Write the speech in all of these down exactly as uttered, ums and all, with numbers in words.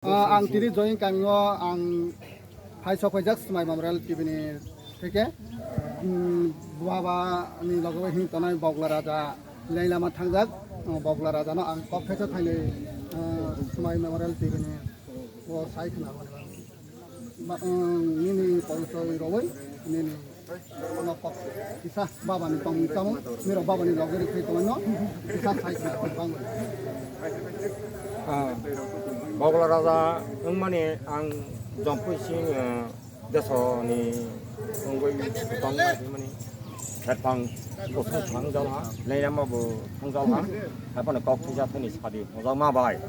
Ah, ang tini join kamio ang hai sok paijak Smai Memorial T V ni theke, mm, baba ni loge bai hing tongnai Bogla Raja Leilama thangjak. Ah, Bogla Raja no ang kok thaisa thainwi, ah, Smai Memorial T V ni o sai khna. Ma-, um, nini porichoi rwwi nini nokok kisa babani tongmung chamung, nirok babani loge rwkhe tongmano kisa sai khna bangwi. Ah, Bogla Raja wngmani ang jompui sini, ah, desoni wngwi tongma himani. Kherphang bosong thang jal ha, leirama bo thang jal ha. Haphano kok thisa thani sadi hojak ma bai.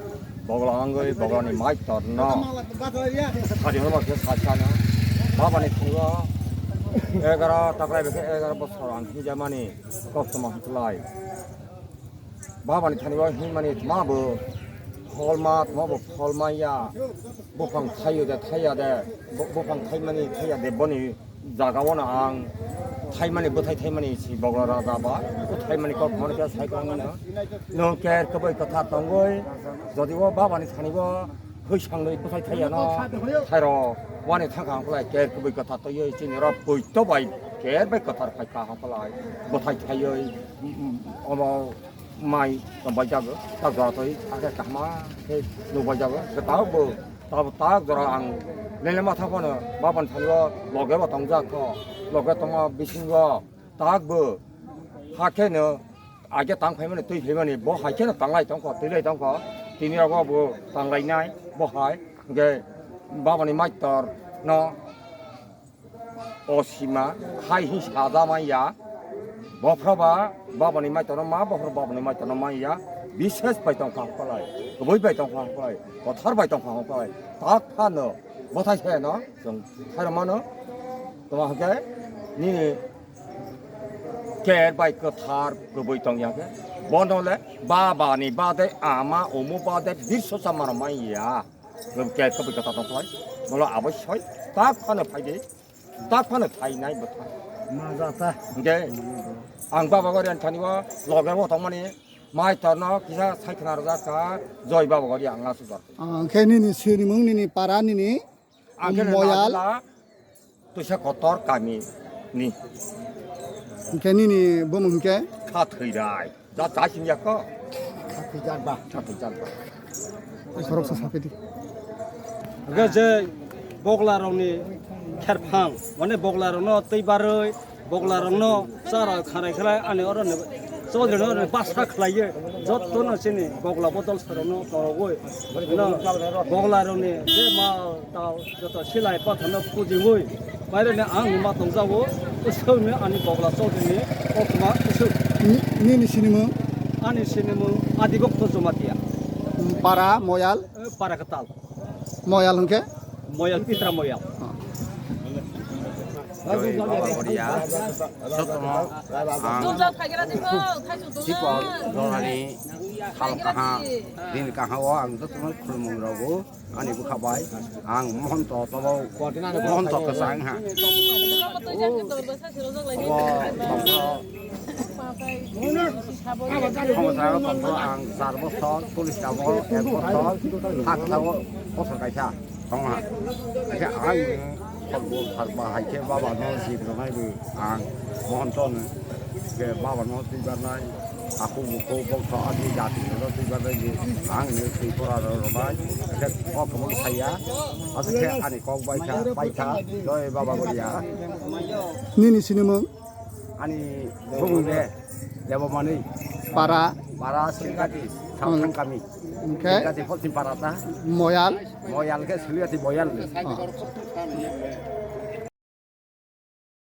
Bogla wngwi Bogla ni mai tor no. Sadi hojak khe sa sa no. Baba ni thani o egaro taklai bekhe egaro bosor ang hinjamani kok toma hwklai. Baba ni thani o hinmani tma bo pholma, tma bo pholma ya. Buphang thaio de, thaiya de. Bu-, buphang thaimani, thaiya de boni jaga o no ang thaimani, bwthai thaimani si Bogla Raja ba, o thaimani kok mani khe sai kwrwngmano. Nwng ker kwbwi kwthar tongwi, jodi o babani thani o hwi sangnwi bwthai thaiya no, thairo wani thangkha hwnkhlai ker kwbwi kwthar twiwi chini oro poito bai ker bai kwthar phaikha hwnkhlai bwthai thaiwi, mm, mm, omo mai tongbai jago, tak jora twi, tak khe kahma khe nukbai jago, khe tabuk bo, tabuk tak jora ang lele ma thang phano, bapani thani o loge bo tongjak kho, loge tongma bisingo tak bo, hakhe no, aige tang phaimani, twi phaimani, bo hai kheno tanglai tongkho, twilai tongkho, tini rogo bo tanglainai, bo hai, hwnkhe babani maitor no, O sima hai hi saja manya. Bophra ba babani maitono ma, bophra babani maitono manya. Bises bai tong kha hwnkhe lai, kwbwi bai tong kha hwnkhe lai, kothar bai tong kha hwnkhe lai. Tak phano bwthai se no chwng khairok mano. Toma hwnkhe nini ker bai kwthar kwbwi tong ya khe. Bono le babani bade ama omo bade birso chamaro manya. Kem ke kapi kata tong khlai. Molo abosoi tak phano phai di. Tak phano phai nai bwtha. Maja ta. Hingke ang baba gori ani thani o loge o tongmani mai torno kisa sai khna rwjak kha, joi baba gori ang asuk jar. Ah, hingke nini sinimung, nini para, nini Ang khe Moyal. Nadula Twisa kotor kami ni. Hingke nini bumung hingke? Kha thwirai. Ja, ja sing ya ko. Kha thwijar ba. Kha thwijar ba. Khoroksa sapidi. Hingke je bogla rokni kherphang, mane bogla rokno twi barwi, bogla rokno chara khanai khlai ani oro ni chodri no oro ni basa khlai ye. Jotto no chini bogla bodol sarokno torogoi. No bogla rokni je ma tao joto silai pathano pujiwi, baireni ang numa tongjago, usukni ani bogla chowdhurini koktma usuk. Ni-, nini sinimung? Ani sinimung Adibokto Jamatia. Para Moyal? Eh, para kwtal. Moyal hwnkhe? Moyal, Pitra Moyal. Oh. Joi Baba Goria, jotono ang Sipor Dorani sal kaha, din kaha o ang jotono khulumung rogo. Ani bwkha bai ang Mohonto tobo, Mohonto kwchang ha. Obo tongkha Mohonto tongkha ang char bochor, police tabok ek bochor, haksa o bochor kaisa tongha. Khe ang khorbo sarba hai khe baba no jibranai bo ang Mohonto no khe baba no twibarnai. Aku buku bokso ani jati no twi bagwi ni ang ni twi pora ro bai khe kok mo saya. Asuk khe ani kok bai kha, bai kha, joi Baba Goria. Nini sinimung? Ani bumung de Debomani. Para? Para Silgati, Sathang kami. Hingke? Silgati Polsim Para ta. Moyal? Moyal khe Silgati Moyal ni. Oh.